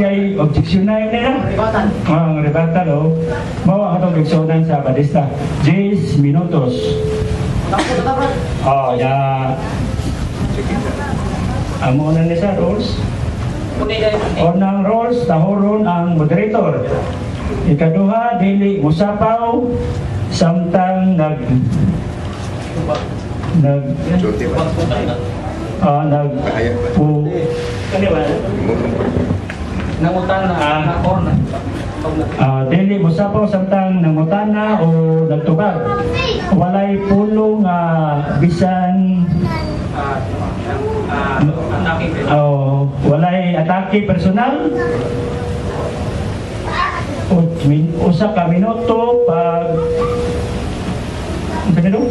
Siya objection na yun nila. Ang rebuttal, oh. Mao ang atong igsuonan sa Badista. 10 minutos. Oh, ya. Amo na ni sa rules. Unang rules, tahuron ang moderator. Ikaduha, dili musapaw samtang nag nag ah nag pu kani ba? Nangutan na na. Dili mosapaw samtang nangutana o nagtubag. Walay pulong nga bisan Atake. Oh, walay atake personal. O, 1 ka minuto pag ano nito?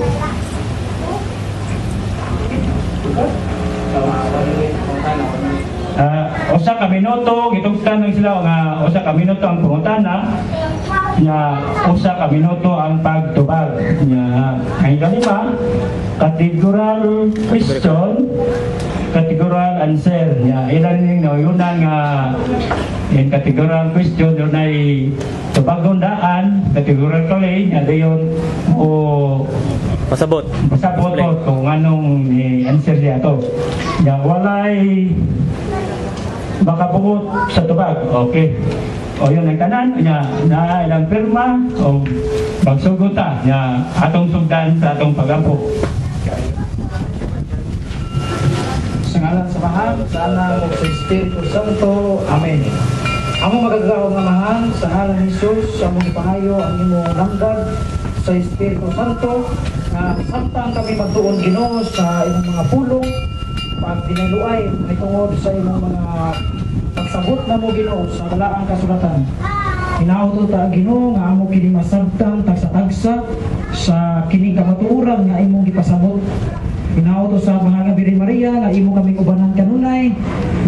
1 ka minuto gitugtan ng sila nga 1 ka minuto ang pangutana nga 1 ka minuto ang pagtubag nya. Ang ikalima, categorical question, categorical answer nya. Ilan ning nauyunan nga in categorical question, dunay tubagon daan categorically nya, dayon o Pasabot. Pasabot ko kung anong i-answer niya to. Nya, walay makabuot sa tubag. Okay. O yun ang tanan nya, na ilang pirma o magsugod ta nya, atong sugdan sa atong pagampo. Sa ngalan sa Amahan, sa Anak, ug sa Espiritu Santo. Amen. Among makagagahom nga Amahan, sa ngalan ni Jesus, among ipangayo ang imong lamdag sa Espiritu Santo nga samtang kami magtuon, Ginoo, sa imong mga pulong, pag dinaluay mahitungod sa imong mga pagsabot namo, Ginoo, sa balaang kasulatan. Hinaot ta, Ginoo, nga amo kini masabtan tagsa-tagsa sa kining kamatuoran nga imong gipasabot. Hinaot sa Mahal nga Birhen Maria nga imo kaming ubanan kanunay,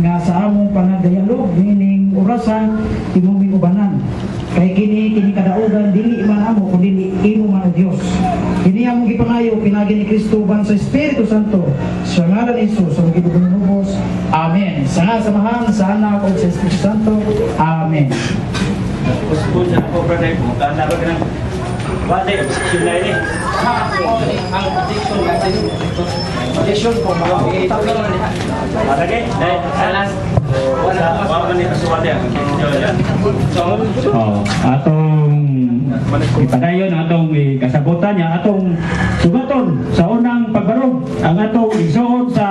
nga sa among panagdialog nining orasa imo ming ubanan. Kay kini kini kadaugan dili man amo kundi imo man, o Dios. Kini among gipangayo pinagi ni Kristo uban sa Espiritu Santo. Sa ngalan ni Jesus ang Ginoo. Amen. Sa ngalan sa Amahan, sa Anak ug sa Espiritu Santo. Amen. Usbon sa ako, brother, pangutana ba kanang wala objection na ini. Ang objection natin. Objection ko mga Ito lang diha. Lagi, eh, Sa last wala wala man ni pasuwat yan. Oh, atong ipadayon ang atong kasabutan niya, atong sugaton sa unang pagbarog ang atong igsoon sa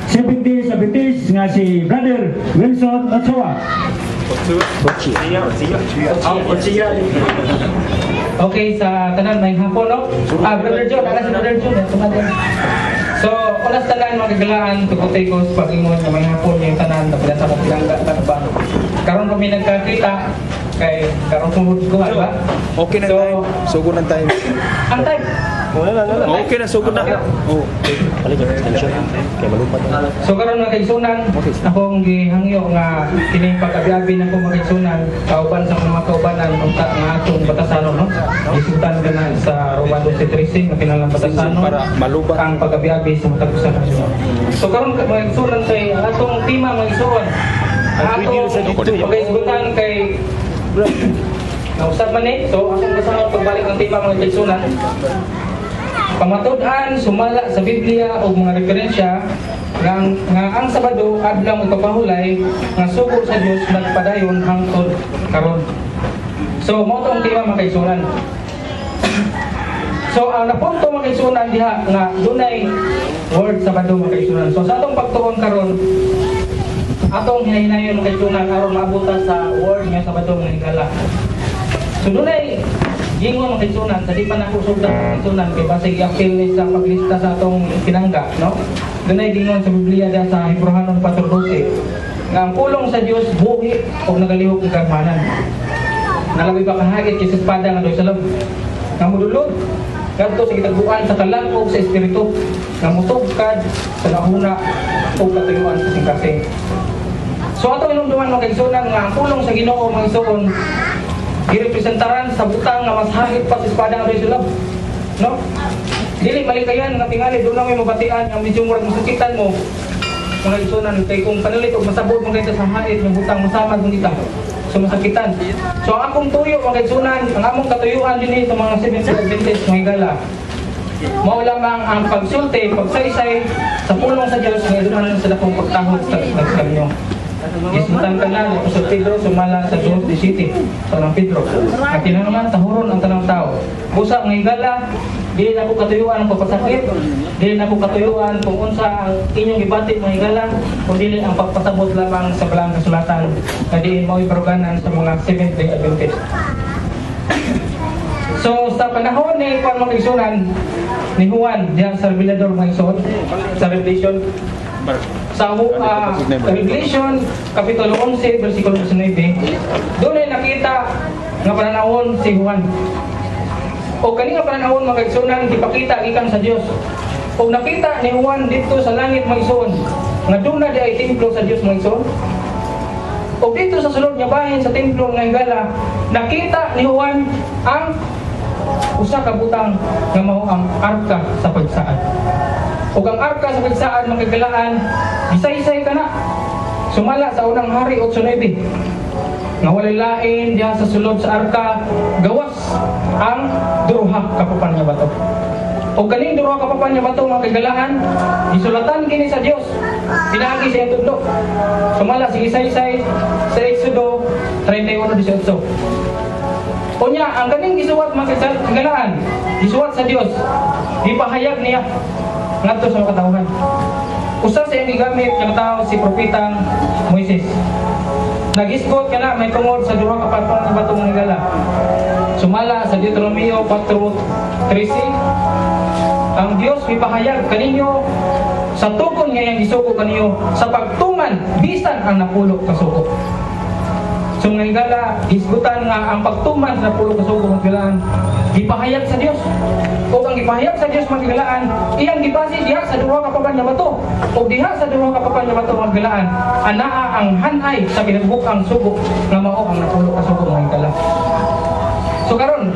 Seventh Day Adventist nga si Brother Wilson Ochoa. Okay, sa tanan may hapon, no? Ah, Brother John, ala si Brother John, tumadan. So, oras tanan mga kagalaan, tugutay ko sa pag-ingon nga may hapon yung tanan, napila sa akong pinangga, ba? Karon kami nagkakita, kay karon sumud ko, di ba? Okay na So, time. Sugod ng time. Ang time. Okay na, sugod na. Oh. Palit yung extension. Kaya malupat na. So karon mga kaigsunan, akong gihangyo nga kining pag-abi-abi nako mga kaigsunan, kauban sa mga kaubanan unta nga atong batasanon, no. Isutan ka na sa Roma 12:13 nga kinahanglan batasanon Para malubat. Ang pag-abi-abi sa matag usa ka adlaw. So karon mga kaigsunan, kay ang atong tema mga igsuon, ang atong pagkaisgutan kay nausab man eh. So akong basahon pagbalik ng tema mga kaigsunan. Pamatud-an sumala sa Biblia o mga referensya nga ang Sabado adlaw magpapahulay nga sugo sa Dios nagpadayon hangtod karon. So mao to ang tema mga kaigsunan. So ang napunto mga kaigsunan diha nga dunay word Sabado mga kaigsunan. So sa atong pagtuon karon, atong hinahinayon mga kaigsunan aron maabutan sa word nga Sabado nga higala. So dunay gingon mga kaigsunan sa di pa nako sugdan mga kaigsunan kay basig i-appeal ni sa paglista sa atong pinangga, no? Dunay gingon sa Biblia diha sa Hebreohanon 4:12 nga ang pulong sa Dios buhi ug nagalihok ng kaagmanan. Nalabi pa kahagit kaysa espada nga doy sa lab. Nga modulog kadto sa gitagbuan sa kalag-og sa espiritu, nga mutugkad sa nahuna ug katuyuan sa kasing-kasing. So ato inumduman mga kaigsunan nga ang pulong sa Ginoo mga igsoon girepresentaran sa butang nga mas hagit pa sa espada nga doy sulab. No? Dili malikayan nga tingali doon lang may mabatian nga medyo murag masakitan mo. mga igsunan, kay kung panalit og masabot man kita sa hait ng butang, masamad man kita. So masakitan. So ang akong tuyo, mga igsunan, ang among katuyuan dinhi sa mga Seventh Adventist, mga higala, mao lamang ang pagsulti, pagsaysay sa pulong sa Dios nga idumanan sa dakong pagtahod sa nagkanyo. Gisgutan ka na ni Apostol Pedro sumala sa 2:17 sa unang Pedro. At kinahanglan tahuron ang tanang tao. Busa, mga higala, dili na ko katuyuan ang pagpasakit, dili na ko katuyuan kung unsa ang inyong gibati, mga higala, kung dili ang pagpasabot lamang sa balaang kasulatan na diin mao'y baruganan sa mga Seventh Day Adventist. So sa panahon ni Juan, mga igsunan, ni Juan diha sa Revelador, mga igsoon, sa Revelation, sa Revelation Kapitulo 11 versikulo 19, doon ay nakita nga pananawon si Juan. O kani nga pananawon, mga igsunan, gipakita gikan sa Dios. O nakita ni Juan dito sa langit, mga igsoon, nga doon na di ay templo sa Dios, mga igsoon. O dito sa sulod nga bahin sa templo nga higala, nakita ni Juan ang usa ka butang nga mao ang arka sa pagsaad. Ug ang arka sa pagsaad, mga higalaan, gisaysay kana sumala sa Unang Hari 8:9 nga walay lain diha sa sulod sa arka gawas ang duha ka papan nga bato. O kaning duha ka papan nga bato, mga kagalaan, gisulatan kini sa Dios pinaagi sa iyang tudlo. Sumala sa gisaysay sa Exodo 31:18. Unya, ang kaning gisuwat, mga kagalaan, gisuwat sa Dios, gipahayag niya ngadto sa mga katawhan. Usa sa iyang gigamit nga tao si propetang Moises. Nagisgot kana may tungod sa duha ka papan nga bato, mga higala. Sumala sa Deuteronomio 4:13, ang Dios mipahayag kaninyo sa tukon nga iyang gisugo kaninyo sa pagtuman bisan ang 10 ka sugo. So mga higala, hisgutan nga ang pagtuman sa 10 ka sugo, mga higalaan, gipahayag sa Dios. O ang gipahayag sa Dios, mga higalaan, iyang gibase diha sa duha ka papan nga bato. O diha sa duha ka papan nga bato, mga higalaan, anaa ang hanay sa kinabuk-ang sugo nga mao ang 10 ka sugo, mga higala. So karon,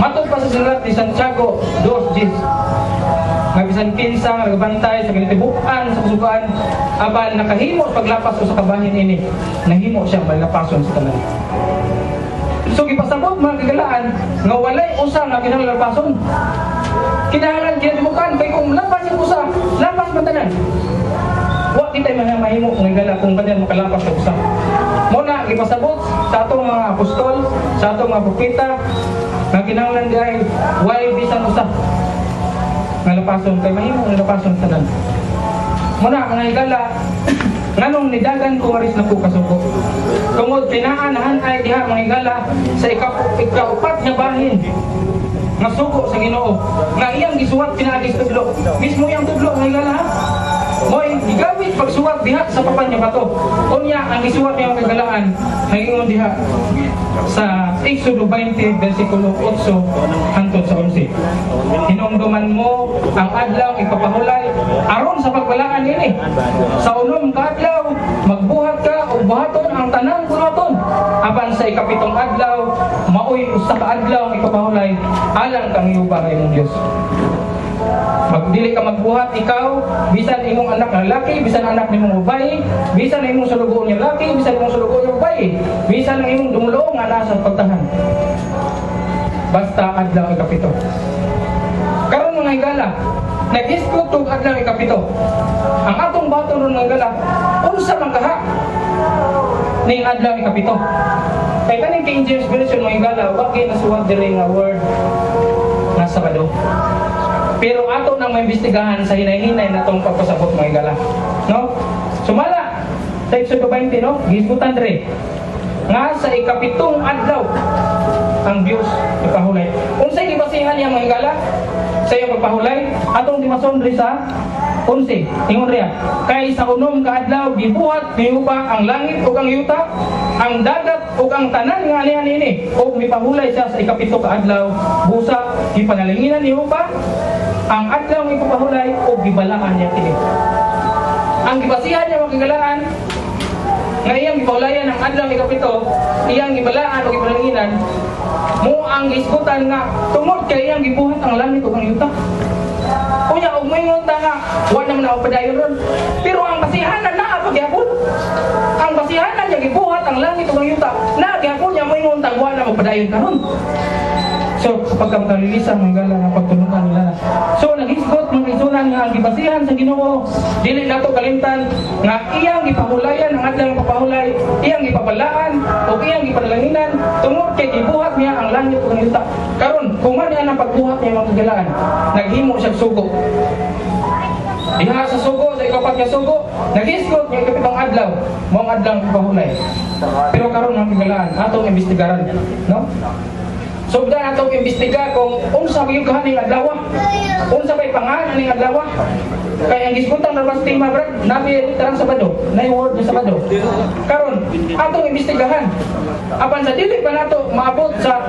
matod pa sa sulat ni Santiago 2:10 nga bisan kinsa nga nagabantay sa kinatibuk-an sa kasuguan apan nakahimo sa paglapas sa kabahin ini, nahimo siya malapason sa tanan. So gipasabot, mga kagalaan, nga walay usa nga kinahanglan lapason. Kinahanglan kinatibuk-an kay kung lapas yung usa, lapas man tanan. Wa kitay mga mahimo, mga higala, kung ganyan makalapas sa usa. Mo na gipasabot sa atong mga apostol, sa atong mga propeta nga kinahanglan di ay way bisan usa nga lapason kay mahimo nga lapason tanan. Muna, mga higala, nganong nidagan ko waris na ko kasugo? Tungod pinaan ay diha, mga higala, sa ikaupat nga bahin nga sugo sa Ginoo nga iyang gisuwat pinaagi sa tudlo. Mismo iyang tudlo, mga higala, ha? Mo'y gigamit pagsuwat diha sa papan nga bato. Unya ang gisuwat niya, mga kagalaan, nagingon diha sa Exodo 20 versikulo 8 hangtod sa 11. "Hinumduman mo ang adlaw ipapahulay aron sa pagbalaan ini. Sa unom ka adlaw magbuhat ka og buhaton ang tanang buhaton. Apan sa ikapitong adlaw maoy usa ka adlaw ang ipapahulay alang kang Jehova nga imong Dios. Magdili ka magbuhat ikaw, bisan imong anak nga lalaki, bisan anak nimong babae, bisan ang imong sulugoon nga lalaki, bisan imong sulugoon nga babae, bisan ang imong dumuluong nga nasa pagtahan. Basta adlaw ikapito." Karon, mga higala, nag-isgot og adlaw ikapito. Ang atong baton ron, mga higala, unsa man kaha ning adlaw ikapito? Kay kaning King James Version, mga higala, wa kay nasuwat diri nga word nga Sabado. Pero ato nang maimbestigahan sa hinay-hinay na itong pagpasabot, mga higala. No? Sumala sa Exodo 20, no? Gisgutan diri nga sa ikapitong adlaw ang Diyos ipahulay. Unsay gibasihan niya, mga higala, sa iyang pagpahulay? Atong gibason diri sa 11. Ingon riya, "Kay sa unom ka adlaw gibuhat ni Jehova ang langit ug ang yuta, ang dagat ug ang tanan nga anihan niini, ug mipahulay siya sa ikapito ka adlaw. Busa gipanalanginan ni Jehova ang adlaw nga ipapahulay ug gibalaan niya kini." Ang gibasihan niya, mga kagalaan, nga iyang gipahulayan ang adlaw ikapito, iyang gibalaan o gipanalanginan, mo ang gisgutan nga tungod kay iyang gibuhat ang langit ug ang yuta. Unya og moingon ta nga wa naman ako padayon ron. Pero ang basihanan naa pa gyapon. Ang basihanan niya gibuhat ang langit ug ang yuta. Naa gyapon niya moingon ta wa na magpadayon karon. So kapag ka makalilisan mga gala nga pagtulungan nila. So naghisgot mga isunan nga ang gibasihan sa Ginoo, dili nato kalimtan nga iyang gipahulayan ang adlaw papahulay, iyang gipabalaan o iyang gipanalanginan tungod kay gibuhat niya ang langit ug ang yuta. Karon kung man ang pagbuhat niya mga galaan, naghimo siya sugo. Diha sa sugo, sa ikapat nga sugo, naghisgot nga ikapitong adlaw, mao ang adlaw papahulay. Pero karon mga galaan, atong imbestigaran, no? Sugdan atong imbestiga kung unsa ba yung kahaning adlaw. Unsa bay pangalan aning adlaw. Kay ang gisgutan ra bas tema brad, nabi tarang Sabado, nay word ni Sabado. Karon atong imbestigahan. Apan sa dili pa nato maabot sa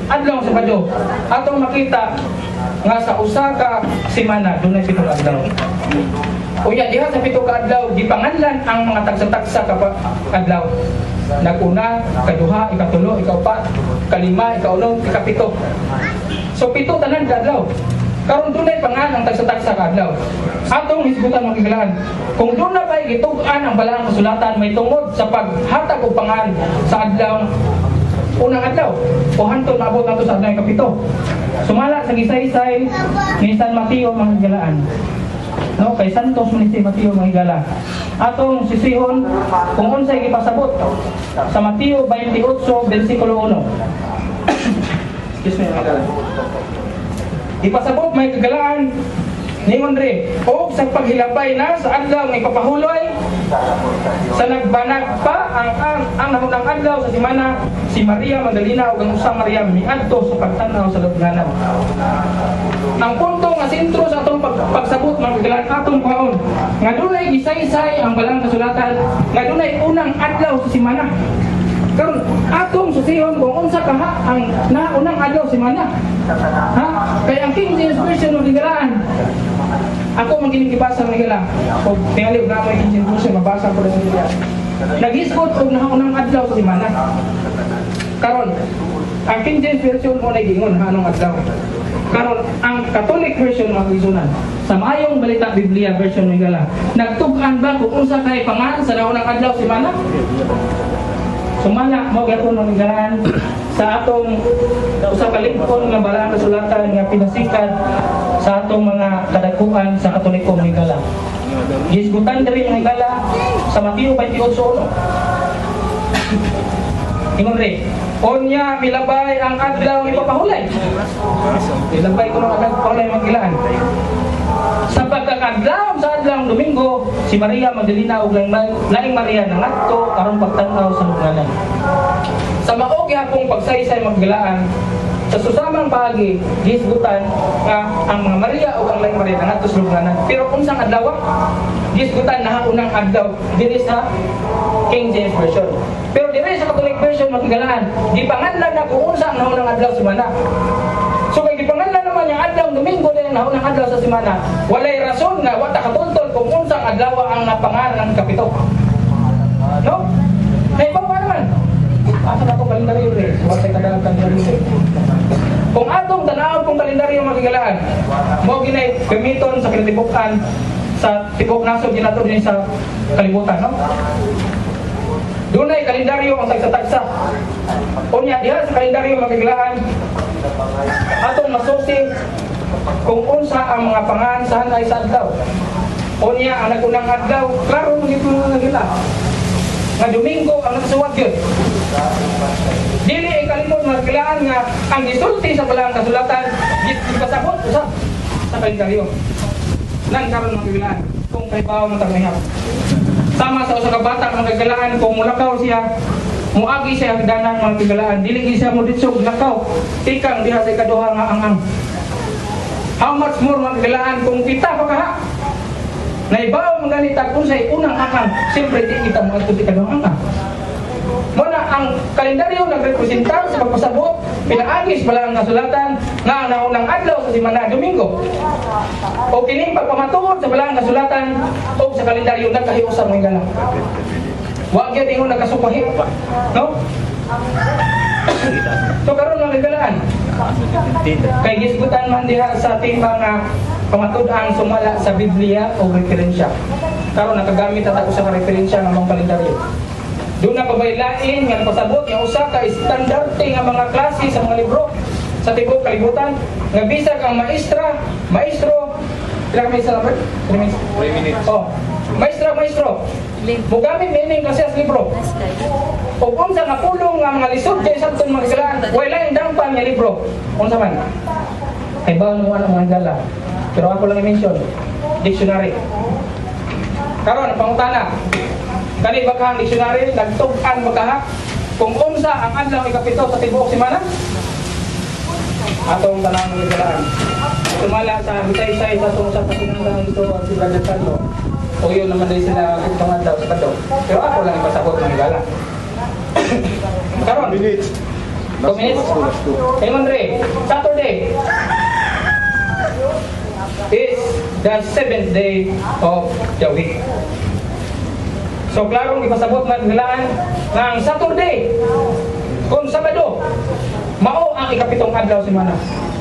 adlaw Sabado, atong makita nga sa usa ka semana dunay 7 adlaw. Unya diha sa 7 ka adlaw gipanganlan ang mga tagsa-tagsa ka adlaw. Naguna, ikaduha, ikatulo, ikaupat, kalima, ikaunom, ikapito. So 7 tanan ka adlaw. Karon dunay pangan ang tagsa-tagsa ka adlaw. Atong hisgutan mga higalaan, kung doon na ba'y gitug-an ang balaang kasulatan may tungod sa paghatag og pangan sa adlaw unang adlaw o hantod maabot nato sa adlaw ikapito. Sumala sa gisaysay ni San Mateo mga higalaan. No, kay Santos man si Mateo mga higala. Atong sisihon kung unsay gipasabot sa Mateo 28 bersikulo 1. Excuse me mga higala. Ipasabot may kagalaan ni Andre og sa paghilabay na sa adlaw nga ipapahuloy sa nagbanag pa ang naunang adlaw sa semana, si Maria Magdalena ug ang usang Maria miadto sa pagtan-aw sa lubnganan. Ang punto nga sentro sa atong pagsabot mga kagalaan atong paon nga dunay gisaysay ang balang kasulatan nga dunay unang adlaw sa semana. Karon atong susihon kung unsa kaha ang naunang adlaw sa semana. Ha? Kay ang King James Version ng higalaan, ako man kining gibasa ng higala. Og tingali og namoy King James Version mabasa ko lang niya. Naghisgot og naunang adlaw sa semana. Karon ang King James Version mo nagingon anong adlaw. Karon ang Catholic version mga kaigsunan sa Maayong Balita Biblia version ng higala, nagtug-an ba kung unsa kay pangalan sa naunang adlaw sa semana? Sumala mo gyapon mga higalaan sa atong usa ka lingkod nga balaang kasulatan nga pinasikat sa atong mga kadakuan sa Katoliko mga higala. Gisgutan diri mga higala sa Mateo 28:1. Ingon ri, onya milabay ang adlaw ipapahulay. Milabay kuno ang adlaw ipapahulay mga higalaan. Sa pagkakadlaw sa adlaw Domingo, si Maria Magdalena ug laing Maria nangadto aron pagtan-aw sa lubnganan. Sa mao gihapong pagsaysay maggalaan, sa susamang paagi gisgutan nga ang mga Maria ug ang laing Maria nangadto sa lubnganan. Pero unsang adlaw? Gisgutan na unang adlaw diri sa King James Version. Pero diri sa Catholic version makigalaan, gipanganlan na kung unsa ang naunang adlaw sa semana. So kay gipanganlan naman yung adlaw Domingo din ang naunang adlaw sa semana, walay rason nga wa ta katultol kung unsang adlaw ang napangalan ng kapito. No? Naibaw pa naman. Asa na itong kalendaryo rin? Wa tay kadalang kalendaryo. Kung atong tan-awon kong kalendaryo makigalaan, mao ginay gamiton sa kinatibukan sa tibok nasod ginato din sa kalibutan, no? Dunay kalendaryo ang tagsa-tagsa. Unya diha sa kalendaryo makigalaan, atong masusi kung unsa ang mga pangan sa hanay sa adlaw. Unya ang nagunang adlaw, klaro man gyud mga gila. Nga Domingo ang nagsuwat gyud. Dili ay kalimot mga kilaan nga ang gisulti sa balaang kasulatan gipasabot usab sa kalendaryo. Nan karon mga kilaan kung kay bawo man tagmihap. Sama sa usa ka bata mga kilaan kung mulakaw siya, muagi siya hagdanan mga kilaan, dili gid siya moditsog lakaw, tikang diha sa ikaduha nga ang-ang. How much more mga kilaan kung kita pa kaha naibaw man gani tag unsay unang akang, siyempre di kita moadto sa ikaduhang angkang. Muna ang kalendaryo nagrepresentar sa pagpasabot pinaagis pala ang kasulatan nga ang naunang adlaw sa semana Domingo. O kining pagpamatuod sa balaang kasulatan o sa kalendaryo nagkahiusa mga higala. Wa gyud ingon nagkasupahi, no? So karon mga higalaan, kay gisgutan man diha sa timba nga pamatud-ang sumala sa Biblia o referensya. Karon nakagamit na ta usa ka referensya nga among kalendaryo. Doon na pa lain nga pasabot nga usa ka estandarte nga mga klase sa mga libro sa tibuok kalibutan nga bisag ang maestro pila ka minutes na lang, 3 minutes. 3 minutes. Oh, maestro. Mugamit niini klase sa libro. O unsa nga pulong nga mga lisod kay sabton mga kalaan, way lain dampan nga libro. Unsa man? Kay bawon mo ano mga gala. Pero ako lang i-mention dictionary. Karon pangutana. Kani ba kahang dictionary nagtug-an ba kaha kung unsa ang adlaw ikapito sa tibuok semana? Atong tanang mga galaan. Sumala sa bisaysay sa atong sa pasinanggan ito ang si Brother Carlo. O yun naman din sila itong adlaw sa Sabado. Pero ako lang ipasabot mga gala. Karon, Minutes. 2 minutes. Hey, Andre, Saturday is the seventh day of the week. So, klarong ipasabot na nilaan nga ang Saturday, kung Sabado, mao ang ikapitong adlaw semana.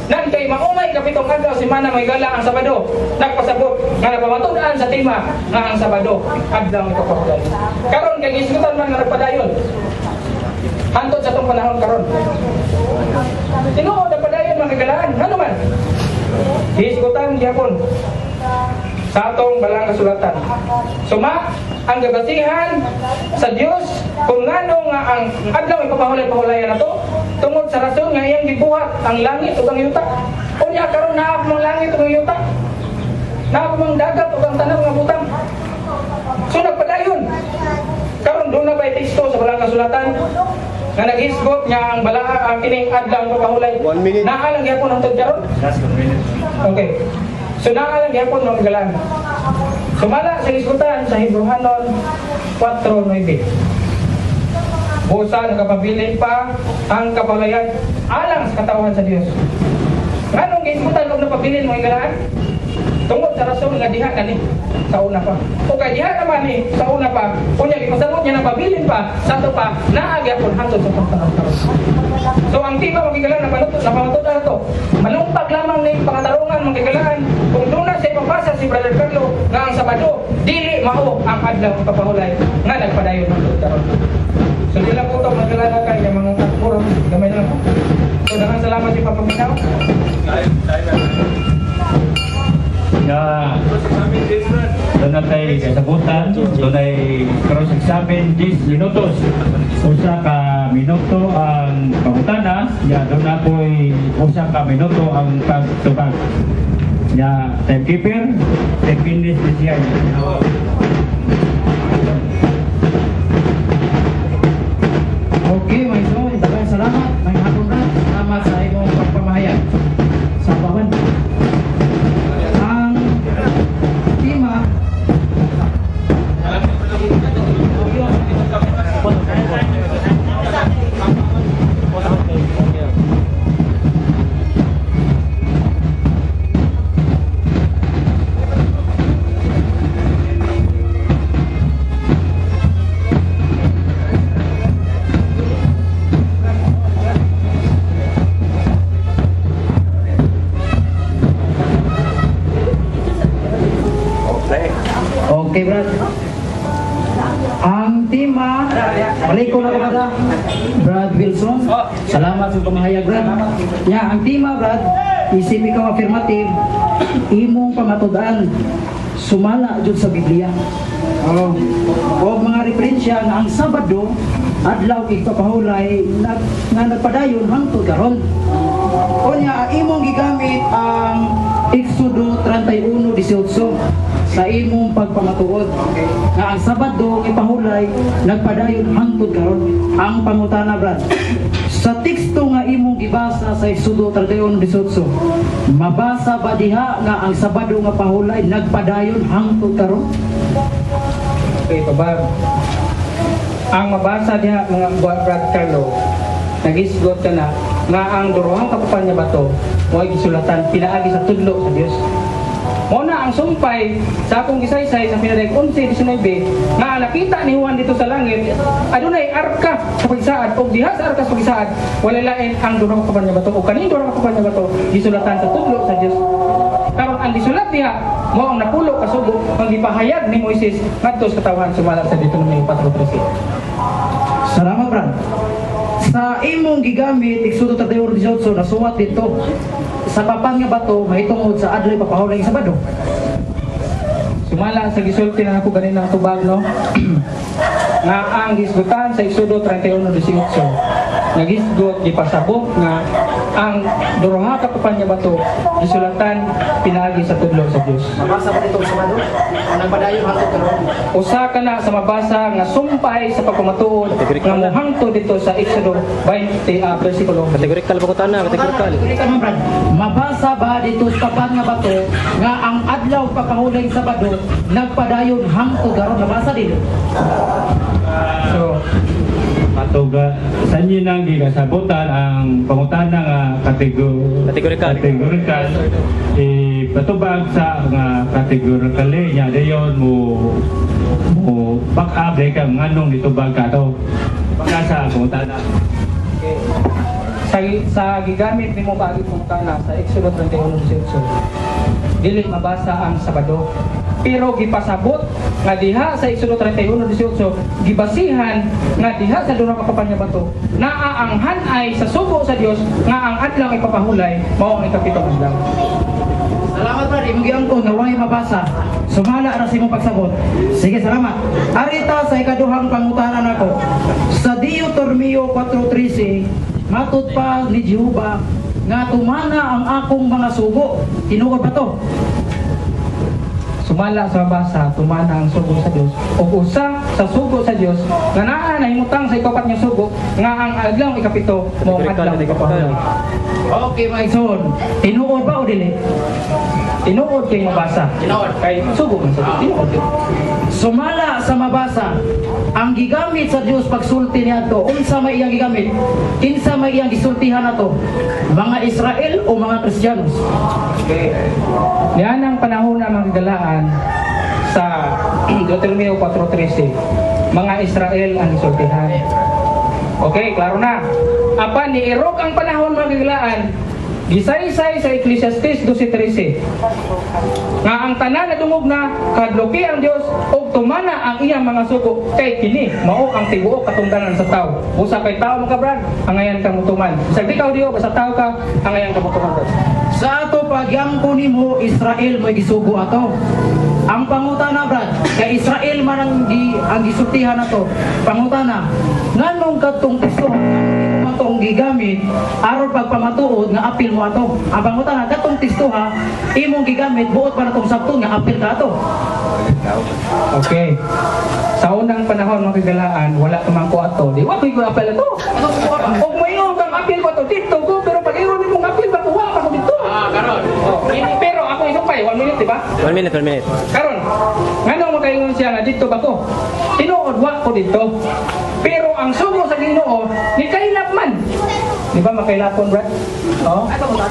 Nan kay mao may ikapitong adlaw semana may gala ang Sabado, nagpasabot nga napamatud-an sa tema nga ang Sabado adlaw ikapahulay. Karon kay gisgutan man nga nagpadayon. Hantod sa atong panahon karon. Tinuod nagpadayon mga kagalaan, ngano man? Gisgutan gyapon sa atong balang kasulatan. Suma ang gabasihan sa Dios kung ngano nga ang adlaw ipapahulay-pahulayan nato tungod sa rason nga iyang gibuhat ang langit ug ang yuta. Unya karon naa mong langit ug ang yuta. Naa mong dagat ug ang tanan nga butang. So nagpadayon. Karon doon na ba teksto sa balang kasulatan nga naghisgot nga ang balaa ang kining adlaw ipapahulay. 1 minute. Naa lang gyapon hangtod karon. Last 2 minutes. Okay. So naa lang gyapon mga galan. Sumala sa hisgutan sa Hebrehanon 4:9. Busa nakapabilin pa ang kapalayan alang sa katawhan sa Dios. Nganong gisgutan og napabilin mga galan? Tungod sa rason nga diha na ni sa una pa. O kay diha naman ni sa una pa, unya gipasabot niya napabilin pa sa ato pa naa gyapon hangtod sa pagtanong karon. So ang tema mga galan napamatud na to. Malumpag lamang ni pangatarungan mga galan kung doon na sa ipapasa si Brother Carlo nga ang Sabado dili mao ang adlaw papahulay nga nagpadayon hangtod karon. So di lang po ito mga galan kay mga katpuro gamay lang po. So daghang salamat sa papaminaw. Nga doon natay kasabutan, doon ay cross-examine 10 minutos. Usa ka minuto ang pangutana, ya doon na po'y usa ka minuto ang pagtubag. Ya timekeeper, 10 minutes this year. Okay, mga iso, daghang salamat. May hapon na. Salamat sa imong pagpamahayag sa bawan. Ang tema Okay, Brad. Ang tema, balik ko na ko brad. Brad Wilson. Salamat sa pamahayag, Brad. Ya, ang tema, Brad, isip ikaw affirmative, imong pamatudan sumala jud sa Biblia. Oh. O mga referensya nga ang Sabado adlaw igpapahulay nga nagpadayon hangtod karon. Unya imong gigamit ang Exodo 31:18 sa imong pagpamatuod nga ang Sabado ipahulay nagpadayon hangtod karon. Ang pangutana, Brad, sa teksto nga imong gibasa sa Exodo 31:18, mabasa ba diha nga ang Sabado nga pahulay nagpadayon hangtod karon? Okay, pabab. Ang mabasa diha mga Brad Carlo, nagisgot ka na nga ang duruhang kapupan niya bato mo'y gisulatan pinaagi sa tudlo sa Dios. Mao na ang sumpay sa akong gisaysay sa Pinadayag 11:19 nga nakita ni Juan dito sa langit, adunay arka sa pagsaad, ug diha sa arka sa pagsaad wala lain ang duha ka nga bato, ug kaning duha ka nga bato gisulatan sa tudlo sa Dios. Karon, ang gisulat diha mao ang napulo ka sugo ang gipahayag ni Moises ngadto sa katawhan, sumala sa Deuteronomy 4:13. Salamat, Brad. Sa imong gigamit, Exodo 31:18, nasuwat dito sa papan nga bato mahitungod sa adlaw papahulay sa Sabado? Sumala sa gisulti na ako ganina ang tubag, no, nga ang gisgutan sa Exodo 31:18 nga gisgot, gipasabot nga ang duha ka papan nga bato gisulatan pinaagi sa tudlo sa Dios. Mabasa ba dito sa Sabado? Ang nagpadayon hangtod karon? Usa ka na sa mabasa nga sumpay sa pagpamatuod nga mohangto dito sa Exodo 20 versikulo. Categorical ba ko tana? Categorical. Categorical man, Brad. Mabasa ba dito sa papan nga bato nga ang adlaw papahulay sa Sabado nagpadayon hangtod karon? Mabasa dito? So Matuga sa inyo nang gigasabutan ang pangutana nga Categorical. Categorical, ipatubag sa nga categorically nya, dayon mo mo back up dahil ka nganong nitubag ka to baka sa pangutana. Okay. Sa gigamit nimo paagi pangutana sa Exodo 31:18, dili mabasa ang Sabado. Pero gipasabot nga diha sa Exodo 31:18, gibasihan nga diha sa duha ka papan nga bato naa ang han-ay sa sugo sa Dios nga ang adlaw ipapahulay mao ang ikapitong adlaw. Salamat, Brad. Imong giangkon nga way mabasa. Sumala ra sa imong pagsabot. Sige, salamat. Arita sa ikaduhang pangutana nako. Sa Deuteronomio 4:13, matud pa ni Jehova nga tumana ang akong mga sugo. Tinuod ba to? Sumala sa mabasa, tumana ang sugo sa Dios. O usa sa sugo sa Dios nga naa nahimutang sa ikapat nga sugo nga ang adlaw ikapito mao ang adlaw ipapahulay. Okay, mga igsoon. Tinuod ba o dili? Tinuod kay mabasa. Tinuod. Kay sugo man sa Dios. Tinuod. Sumala sa mabasa, ang gigamit sa Dios pagsulti niadto, unsa may iyang gigamit? Kinsa may iyang gisultihan nato? Mga Israel o mga Kristiyanos? Okay. Niyan ang panahon na mga galaan sa Deuteronomio 4:13. Mga Israel ang gisultihan. Okay, klaro na. Apan niirog ang panahon, mga galaan, gisaysay sa Ecclesiastes 12:13 nga ang tanan na dungog na kadloki ang Dios ug tumana ang iyang mga sugo, kay kini mao ang tibuok katungdanan sa tao. Usa kay tao, mga brad, angayan kang mutuman. Bisag di ka Dios, basta tao ka, angayan ka mutuman, brad. Sa ato pagyangko nimo, Israel mo'y gisugo ato. Ang pangutana, Brad, kay Israel man ang gisultihan ato. Pangutana, nganong katong teksto atong gigamit aron pagpamatuod nga apil mo ato? Ang pangutana, katong teksto ha imong gigamit, buot pa natong sabton nga apil ka ato? Okay. Sa unang panahon, mga kagalaan, wala pa man ko ato. Di wa ko apel ato. Og moingon kang apil ko ato dito ko, pero pag ingon nimo apil ba ko, wa pa ko dito. Ah, karon. Oh, pero ako isumpay, 1 minute, di ba? 1 minute, 1 minute. Karon, ngano makaingon siya nga dito ba ko? Tinuod wa ko dito. Pero ang sugo sa Ginoo ni kailap man. Di ba makailapon, Brad? Oh.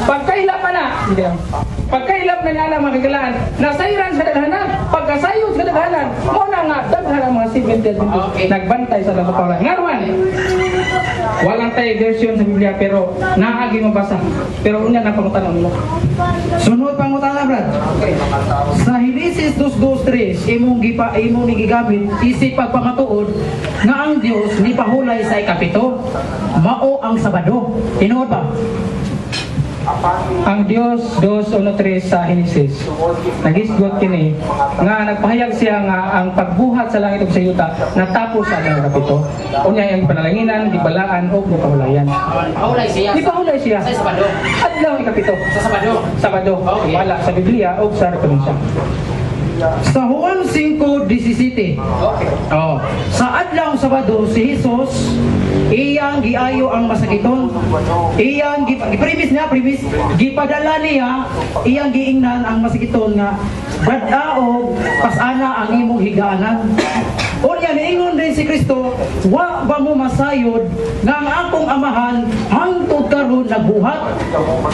Pagkailap man na, hindi lang. Pagkailap na niya mga kagalaan, nasayran sa kadaghanan. Pagkasayod sa kadaghanan, mao na nga daghan ang mga Seventh Adventist nagbantay sa lamang. Ngaruan, walang tayo version sa Biblia pero naagi mabasa. Pero unya na pangutan mo. Sunod pangutana, Brad. Okay. Sa Genesis 2:2-3, imong ni gigamit isip pagpamatuod nga ang Dios ni pahulay sa ikapito, mao ang Sabado. Tinuod ba? Ang Dios 2:1-3 sa Genesis, nagisgot kini nga nagpahayag siya nga ang pagbuhat sa langit ug sa yuta natapos sa adlaw kapito. Unya ang panalanginan gibalaan og gipahulayan. Pahulay siya. Gipahulay siya Sa Sabado. Adlaw ikapito. Sa Sabado. Sabado. Okay. Wala sa Biblia og sa referensya. Sa Juan 5:17. Okay. Oh. Sa adlaw Sabado, si Jesus iyang giayo ang masakiton. Iyang gi premise niya, premise gipadala niya, iyang giingnan ang masakiton nga bad-a og pasana ang imong higaanan. Unya niingon din si Kristo, "Wa ba mo masayod nga ang akong Amahan hangtod karon nagbuhat?"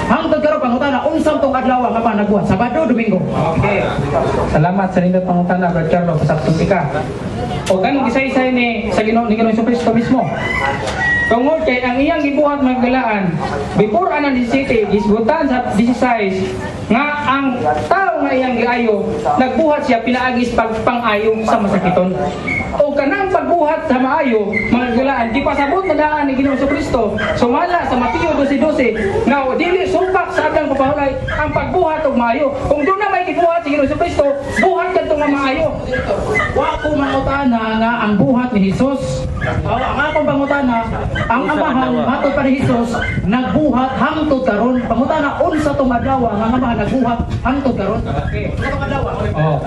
Hangtod karon, pangutana, unsang tong adlaw nga pa nagbuhat? Sabado, Domingo? Okay. Salamat sa nindot pangutana, Brad Carlo, pasabton ka. O ganong isa-isa ni sa Ginoo ni Ginoong Kristo mismo. Tungod kay ang iyang gibuhat, mga galaan, before anang 17, gisgutan sa 16 nga ang tao nga iyang giayo, nagbuhat siya pinaagis pagpang-ayo sa masakiton. O kanang pagbuhat sa maayo, mga galaan, gipasabot na daan ni Ginoong Kristo sumala sa Mateo 12:12 nga o dili supak sa adlang papahulay ang pagbuhat og maayo. Kung doon na may gibuhat si Ginoong Kristo, buhat kadto nga maayo. Wa ko mangutana nga ang buhat ni Jesus. Oh, ang akong pangutana, ang Amahan matod pa ni Jesus nagbuhat hangtod karon. Pangutana, unsa tong adlaw nga ang Amahan nagbuhat hangtod karon? Okay. Unsa tong adlaw? Oh.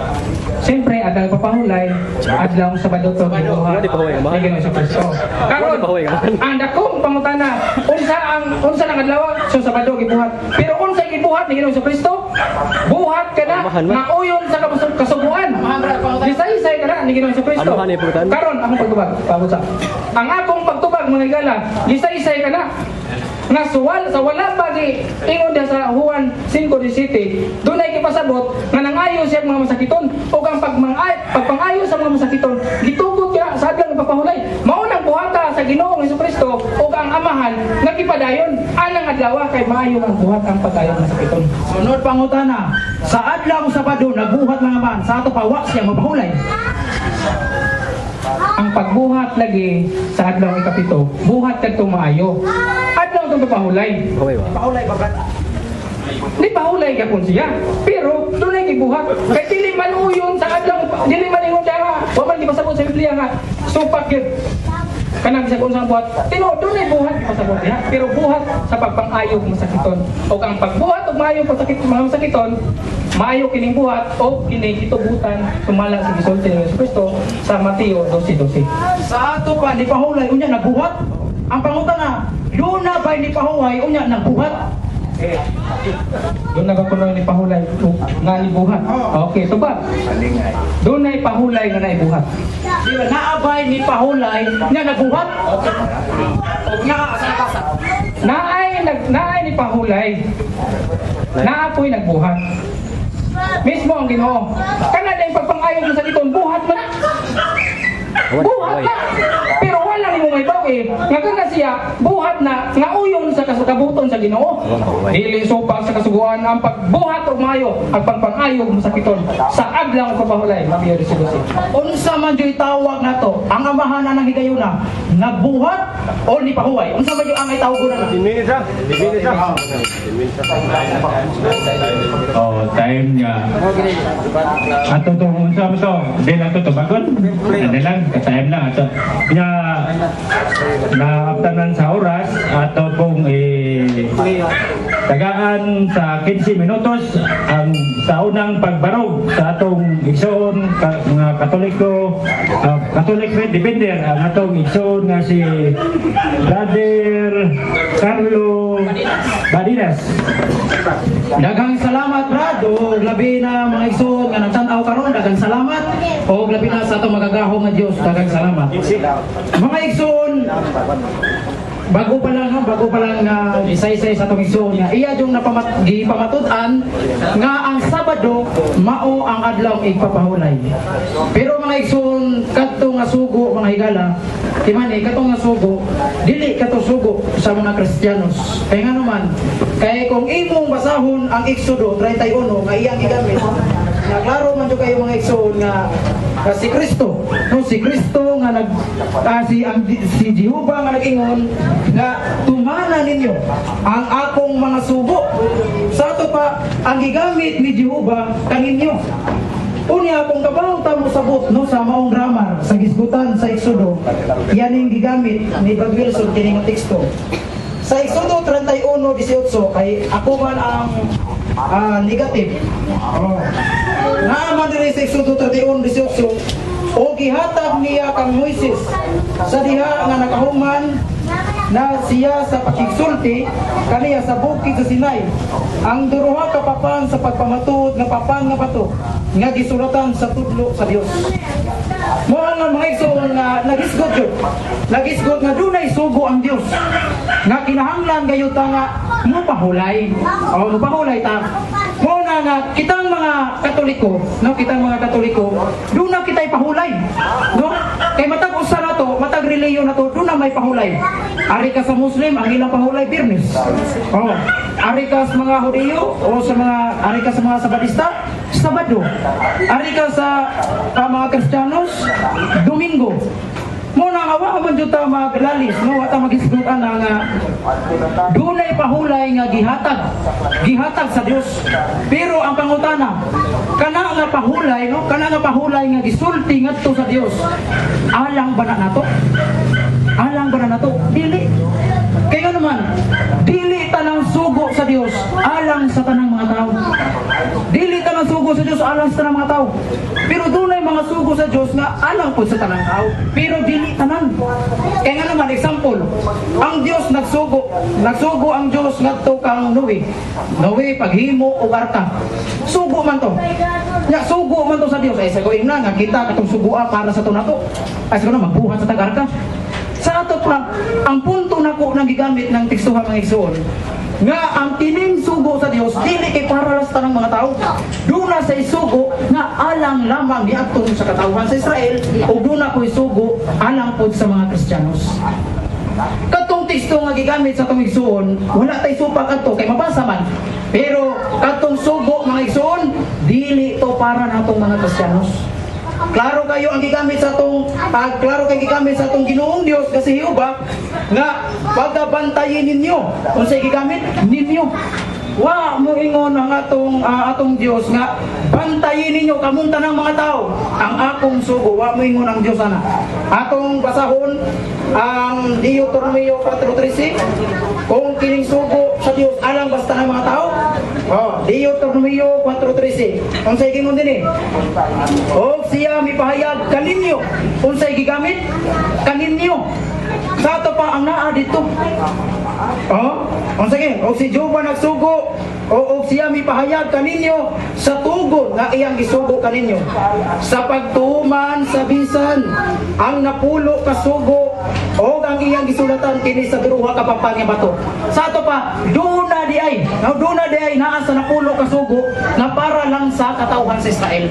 Siyempre, adlaw papahulay, adlaw Sabado to gibuhat. Di pa huway, Ni Ginoong Kristo. Karon, Di pa huway, man. ang dakong pangutana, unsa ang adlaw? So Sabado gibuhat. Pero unsa gibuhat ni Ginoong Kristo? Buhat ka na Amahan man. nga uyon sa kasuguan. Gisaysay ka na ni Ginoong Kristo. Amahan ni pangutana. Karon akong pagtubag, pabot sa. Ang akong pagtubag, mga higala, gisaysay ka na nga suwal sa wala pa gi ingon diha sa Juan 5:17, dunay gipasabot nga nangayo siya ang mga masakiton, ug ang pagpangayo sa mga masakiton gitugot ka sa adlaw ng papahulay. Mao nang buhata sa Ginoong Hesukristo ug ang Amahan nga gipadayon anang adlaw kay maayo ang buhat ang pag-ayo ng masakiton. Sunod pangutana, sa adlaw Sabado nagbuhat mga Amahan, sa ato pa wa siya mapahulay. Ang pagbuhat lagi sa adlaw ikapito, buhat kadtong maayo, adlaw tong papahulay. Huway ba? Pahulay ba, brad? Di pahulay gyapon siya. Pero dunay gibuhat. Kay dili man uyon sa adlaw, dili man ingon nga wa man gipasabot sa Biblia nga supak gyud. Kanang bisag unsang buhat. Tinuod dunay buhat gipasabot diha, pero buhat sa pagpang-ayo og masakiton. Og ang pagbuhat og maayo pasakit mga masakiton, maayo kining buhat o kini gitugutan sumala sa gisulti ni Jesu Kristo sa Mateo 12:12. Sa ato pa ni pahulay unya nagbuhat. Ang pangutana, duna ba ni pahuway unya nagbuhat? Eh, doon na ba kuno ni pahulay nga nibuhat? Okay, tubag. Dunay pahulay nga naibuhat. Di ba naabay ni pahulay nga nagbuhat? Og naa sa nabasa. Naay ni pahulay. Naa po'y nagbuhat. Mismo ang Ginoo. Kana din pagpangayo mo sa giton, buhat man na. Buhat na. Pero wala nimo may bawi. Nga kana siya buhat na nga uyon sa kabuton sa Ginoo. Dili supak sa kasuguan ang pagbuhat og maayo, ang pagpangayo mo sa kiton sa adlaw kapahulay. Mateo 12. Unsa man joy tawag nato? Ang Amahan anang higayuna nagbuhat o ni pahuway? Unsa man joy ang itawag na? 10 minutes ah. 10 minutes ah. Oh, time niya. Ato to unsa mo to? Di lang to tubagon. Hindi lang, time lang ato. Nya naabtanan sa oras ato pong eh, tagaan sa 15 minutos ang sa unang pagbarog sa atong igsoon mga Katoliko, Catholic Faith Defender, ang atong igsoon nga si Brother Carlo Badinas. Daghang salamat, Brad, o labi na mga igsoon nga nagtan-aw karon, daghang salamat, o labi na sa atong magagahom nga Dios, daghang salamat. Mga igsoon, bago pa lang, no, bago pa lang nga isa-isa sa atong igsoon nga iya yung gipamatud-an nga ang Sabado mao ang adlaw igpapahulay. Pero mga igsoon, kadto nga sugo, mga higala, timani kadto nga sugo, dili kato sugo sa mga Kristiyanos. Kay ngano man, kay kung imong basahon ang Exodo 31 nga iyang gigamit, na klaro man jud kayo, mga igsoon, nga nga si Kristo, no, si Kristo nga nag si ang si Jehova nga nag-ingon nga tumana ninyo ang akong mga sugo. Sa ato pa ang gigamit ni Jehova kaninyo. Unya kung kabaw ta mo sabot, no, sa maong grammar sa gisgutan sa Exodo, yan ang gigamit ni Brad Wilson kini nga teksto. Sa Exodo 31:18, kay ako man ang negative. Oh. Naa man diri sa Exodo 31:18, "O gihatag niya kang Moises sa diha nga nakahuman na siya sa pakigsulti kaniya sa bukid sa Sinai ang duha ka papan sa pagpamatuod, nga papan nga bato nga gisulatan sa tudlo sa Dios." Mo nga, mga igsoon, nga nagisgot yun. Nagisgot nga dunay sugo ang Dios. Nga kinahanglan gayo ta nga mo pahulay. O mo pahulay ta. Mo na nga kitang mga Katoliko, no, kitang mga Katoliko, duna kita'y pahulay. No? Kay matag usa na to, matag relihiyon na to, duna may pahulay. Ari ka sa Muslim, ang ilang pahulay Biyernes. Oh, ari ka sa mga Hudiyo o sa mga ari ka sa mga Sabadista, Sabado. Ari ka sa mga Kristiyanos, Domingo. Mo na nga wa man jud ta maglalis, no, wa ta magisgutan na nga dunay pahulay nga gihatag. Gihatag sa Dios. Pero ang pangutana, kana nga pahulay, no, kana nga pahulay nga gisulti ngadto sa Dios, alang ba na nato? Alang ba na nato? Dili. Kaya naman, dili tanang sugo sa Dios alang sa tanang mga tao. Dili tanang sugo sa Dios alang sa tanang mga tao. Pero dunay mga sugo sa Dios nga alang pod sa tanang tao. Pero dili tanan. Kaya nga naman, example, ang Dios nagsugo, nagsugo ang Dios ngadto kang Noe. Noe paghimo og arka. Sugo man to. Nya sugo man to sa Dios. Ay sa ko na nga kita katong sugoa para sa to nato. Ay sa ko na magbuhat sa tag-arka. Sa ato pa, ang punto nako nang gigamit ng tekstuhan, mga igsoon, nga ang kining sugo sa Dios dili kay para sa tanang mga tao. Duna sa sugo nga alang lamang niadto sa katawhan sa Israel ug duna ko'y sugo alang pod sa mga Kristiyanos. Katong teksto nga gigamit sa atong igsoon, wala tay supak adto kay mabasa man. Pero katong sugo, mga igsoon, dili to para natong mga Kristiyanos. Klaro kayo ang gigamit sa atong klaro kay gigamit sa atong Ginoong Dios kasi Jehova nga pagabantayin ninyo. Unsay gigamit ninyo? Wa mo ingon ang atong Dios nga bantayin ninyo kamong tanang mga tao ang akong sugo. Wa mo ingon ang Dios ana. Atong basahon ang Deuteronomio 4:13 kung kining sugo sa Dios alang basta ng mga tao. Oh, Deuteronomio 4:13. Unsay gingon dinhi? Og siya mipahayag kaninyo. Unsay gigamit? Kaninyo. Sa ato pa ang naa dito. Oh, unsa sige, og si Jehova nagsugo o og siya mipahayag kaninyo sa tugon nga iyang gisugo kaninyo. Sa pagtuman sa bisan ang 10 ka sugo og ang iyang gisulatan kini sa duha ka papan nga bato. Sa ato pa, duna di ay, no, duna di ay naa sa 10 ka sugo nga para lang sa katawhan sa Israel.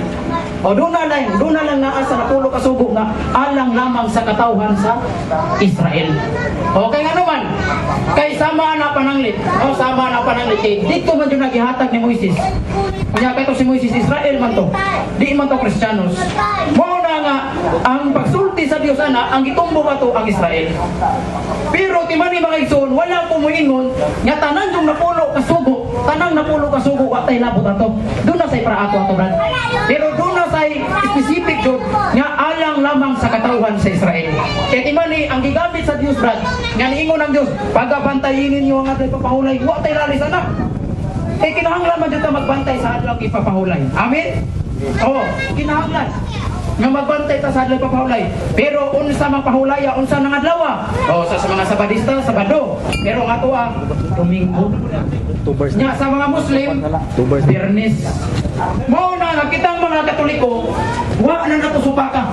O duna lang naa sa 10 ka sugo nga alang lamang sa katawhan sa Israel. Okay nga naman, kay sama na pananglit. O sama na pananglit kay dito man jud nagihatag ni Moises. Unya kay to si Moises, Israel man to. Di man to Kristiyanos. Mao na nga ang pagsulti sa Dios ana, ang gitumbo ato ang Israel. Pero timani, mga igsoon, wala ko moingon nga tanan yung 10 ka sugo, tanang 10 ka sugo wa tay labot ato. Duna say para ato ato, brad. Pero duna say specific jud nga alang lamang sa katawhan sa Israel. Kaya timani ang gigamit sa Dios, brad, nga niingon ang Dios, pagabantayin ninyo ang adlaw ipapahulay, wa tay lalis ana. Eh kinahanglan man jud ta magbantay sa adlaw ipapahulay. Amen? Oo, kinahanglan nga magbantay ta sa adlaw ipapahulay. Pero unsa man pahulaya, unsa nang adlaw? Oh, sa mga Sabadista, Sabado. Pero ang ato Domingo. Tubers. Nya sa mga Muslim, Tubers. Biyernes. Mao na nga kitang mga Katoliko, wa na nato supaka.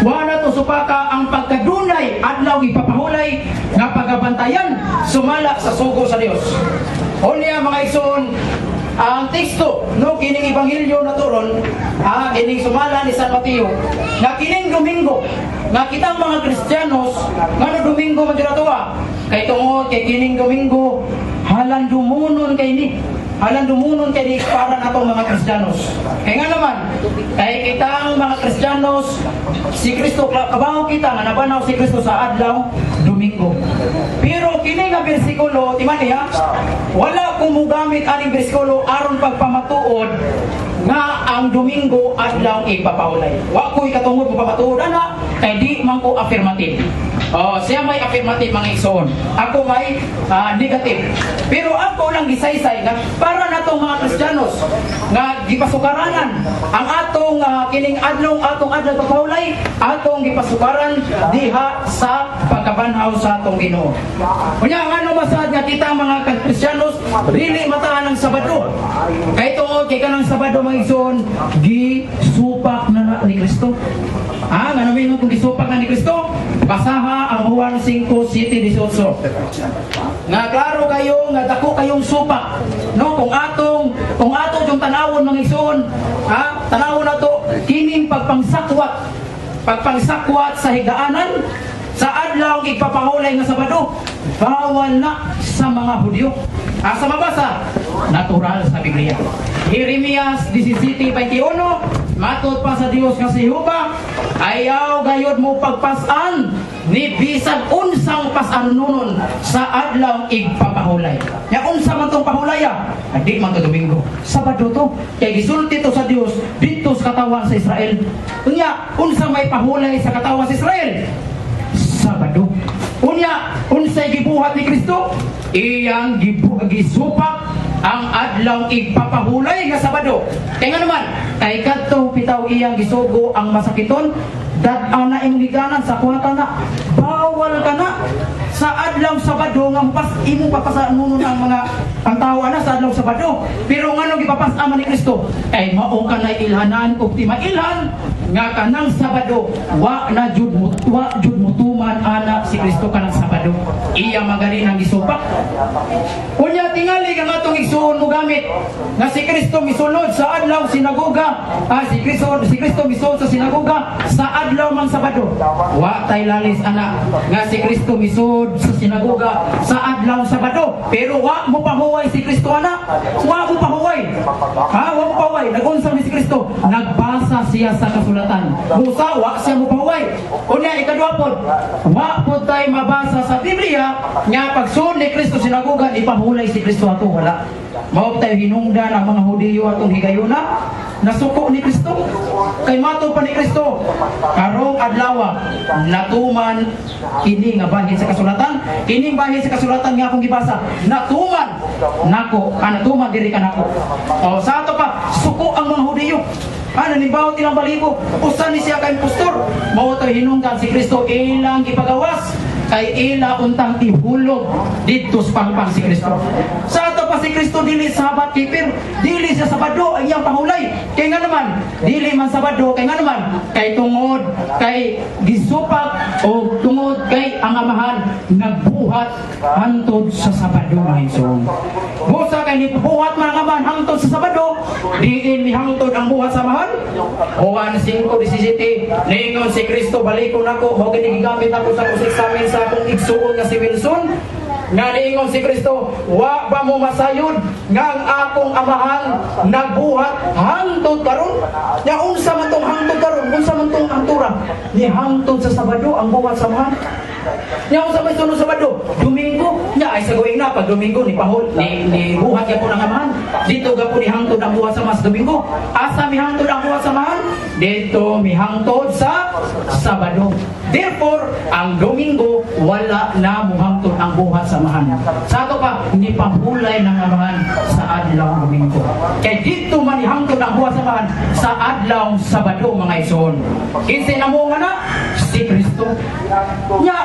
Wa na to supaka ang pagkadunay adlaw ipapahulay nga pagabantayan sumala sa sugo sa Dios. Unya, mga igsoon, ang teksto no kining ebanghelyo na turon, kining sumala ni San Mateo nga kining Domingo nga kitang mga Kristiyanos ngano Domingo man jud ato kay tungod kay kining Domingo halandumunon kay ni para natong mga Kristiyanos. Kay nga naman, kay kitang mga Kristiyanos, si Kristo, kabaw kita nga nabanaw si Kristo sa adlaw Domingo. Pero kini nga bersikulo, timani ha, wala ko mugamit aning bersikulo aron pagpamatuod nga ang Domingo adlaw ipapahulay. Wa ko'y katungod mo pamatuod ana kay di man ko affirmative. Oh, siya may affirmative, mga igsoon. Ako may negative. Pero ako lang gisaysay nga para natong mga Kristiyanos nga gipasukaranan ang atong kining adlaw atong adlaw papahulay atong gipasukaran diha sa pagkabanhaw. pagtan-aw sa atong Ginoo. Unya, ngano masad nga kita mga Kristiyanos dili mataan ang Sabado? Kay tungod kay kanang Sabado, mga igsoon, gisupak na na ni Kristo. Ah, ngano mingon kung gisupak na ni Kristo? Basaha ang Juan 5:7-18. Nga klaro kayo nga dako kayong supak. No, kung atong yung tanawon, mga igsoon, ha? Tanawon nato kining pagpangsakwat pagpangsakwat sa higaanan sa adlaw igpapahulay nga Sabado, bawal na sa mga Hudyo. Asa mabasa? Natural sa Biblia. Jeremias 17:21, matod pa sa Dios nga si Jehova, "Ayaw gayod mo pagpasan ni bisag unsang pasanunon sa adlaw igpapahulay." Ya, unsa man tong pahulaya? Di man to Domingo. Sabado to. Kay gisulti to sa Dios didto sa katawan sa Israel. Unya, unsa may pahulay sa katawan sa Israel? Sabado. Unya, unsay gibuhat ni Kristo? Iyang gisupak ang adlaw igpapahulay nga Sabado. Kay nga naman, kay kadto bitaw iyang gisugo ang masakiton, dad-a na imong giganan sa kuwata na. Bawal ka na sa adlaw Sabado nga pas imong papasanunon ang mga ang tawo ana sa adlaw Sabado. Pero ngano gipapas-an man ni Kristo? Kay mao ka na ilhanan ug timailhan nga kanang Sabado wa na jud mo, wa jud mutuman ana si Kristo kanang Sabado. Iya magani nang gisupak. Unya, tingali kang atong igsuon mo gamit nga si Kristo misulod sa adlaw sinagoga, si Kristo misulod sa sinagoga sa adlaw mang Sabado. Wa tay lalis ana nga si Kristo misud sa sinagoga sa adlaw Sabado, pero wa mo pahuway si Kristo ana. Wa mo pahuway. Ha, wa mo pahuway. Nagunsa mi si Kristo? Nagbasa siya sa kasulatan. Busa wa siya mo pahuway. Unya, ikaduha pod, wa pod tay mabasa sa Biblia nga pagsulod ni Kristo sinagoga ipahulay si Kristo ato, wala. Mao tayo hinungdan ang mga Hudiyo atong higayuna nasuko ni Kristo. Kay mato pa ni Kristo, "Karong adlaw natuman kini nga bahin sa kasulatan." Kining bahin sa kasulatan nga akong gibasa, natuman nako, natuman diri kanako. O sa ato pa, suko ang mga Hudiyo. Ano, nibawat ilang balibo. Usa ni siya ka impostor. Mao to hinungdan si Kristo ilang gipagawas kay ila untang ihulog didto sa pangpang si Kristo. Sa ato pa, si Kristo dili Sabbath keeper, dili siya Sabado ang iyang pahulay. Kay nga naman, dili man Sabado, kay nga naman, kay tungod kay gisupak o tungod kay ang Amahan nagbuhat hantod sa Sabado, mga igsoon. Busa kay nibuhat man ang Amahan hangtod sa Sabado, diin mihangtod ang buhat sa Amahan. Juan 5:17, niingon si Kristo, balikon ako, mao gani gigamit ako sa cross-examine sa akong igsuon nga si Wilson, nga niingon si Kristo, "Wa ba mo masayod nga ang akong Amahan nagbuhat hangtod karon?" Nya unsa man tong hangtod karon? Unsa man tong hangtura? Ni hangtod sa Sabado ang buhat sa Amahan. Nya unsa may sunod Sabado? Domingo. Nya ay sa going na pag Domingo ni pahol ni buhat gyapon ang Amahan. Dito gapon ni hangtod ang buhat sa mas Domingo. Asa mihangtod ang buhat sa Amahan? Dito mihangtod sa Sabado. Therefore, ang Domingo wala na muhangtod ang buhat sa Amahan. Sa ato pa, ni pahulay ng Amahan sa adlaw Domingo. Kay dito man ihangtod ang buhat sa Amahan sa adlaw Sabado, mga igsoon. Kinsa namo nga na? Si Kristo. Nya,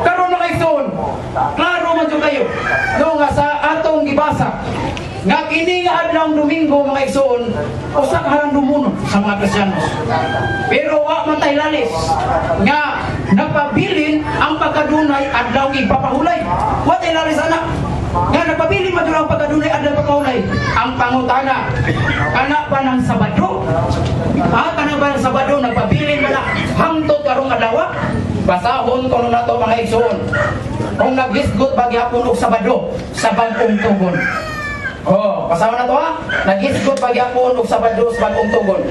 karon, mga igsoon, klaro man jud kayo. No nga sa atong gibasa nga kini nga adlaw Domingo, mga igsoon, usa ka harandumunon sa mga Kristiyanos. Pero wa man tay lalis nga nagpabilin ang pagkadunay adlaw ipapahulay. Wa tay lalis ana nga nagpabilin man jud ang pagkadunay adlaw ipapahulay. Ang pangutana, kana ba ng Sabado? Ah, kana ba ng Sabado nagpabilin man na hangtod karong adlaw? Basahon ko nato, mga igsoon. Kung naghisgot ba gyapon og Sabado sa Bag-ong Tugon. Oh, basahon na to ha. Naghisgot ba gyapon og Sabado sa Bag-ong Tugon?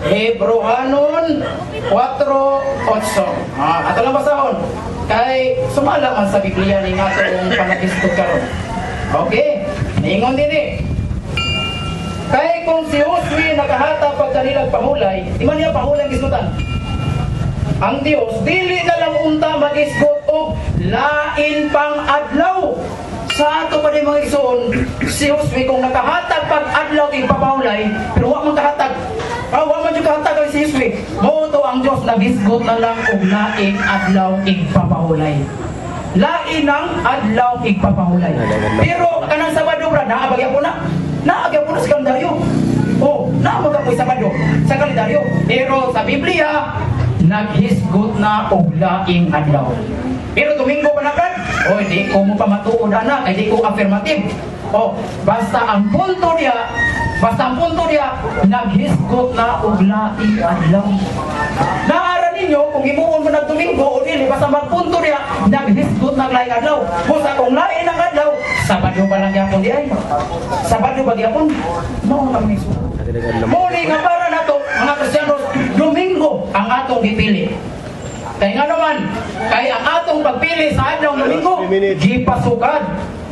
Hebrohanon 4:8. Ah, ato lang basahon. Kay sumala man sa Biblia ni nga atong panaghisgot karon. Okay, niingon dinhi. Kay kung si Josue nakahatag pagkanilang pahulay, di man niya pahulay ang gisgutan. Ang Dios dili na lang unta magisgot og lain pang adlaw. Sa ato pa din, mga igsoon, si Josue kung nakahatag pag adlaw ipapahulay, pero wa man kahatag. Ah, wa man jud kahatag ang si Josue. Mao to ang Dios nagisgot na lang og laing adlaw igpapahulay. Lain ng adlaw igpapahulay. Pero kanang Sabado, brad, naa ba gyapon na? Naa gyapon na sa kalendaryo. Oh, naa ba gyapon Sabado sa kalendaryo. Pero sa Biblia, naghisgot na og laing adlaw. Pero Domingo pa na, brad? O, di ko mo pamatuod ana, kay di ko affirmative. Oh, basta ang punto niya, naghisgot na og laing adlaw. Naara ninyo, kung himuon mo ng Domingo o dili, basta magpunto niya, naghisgot na laing adlaw. Busa kung lain ang adlaw, Sabado pa lang gyapon di ay. Sabado ba gyapon? Mao kami. Mao ni nga para nato, mga Kristiyanos, Domingo ang atong gipili. Kay nga naman, kay ang atong pagpili sa adlaw Domingo, gipasukad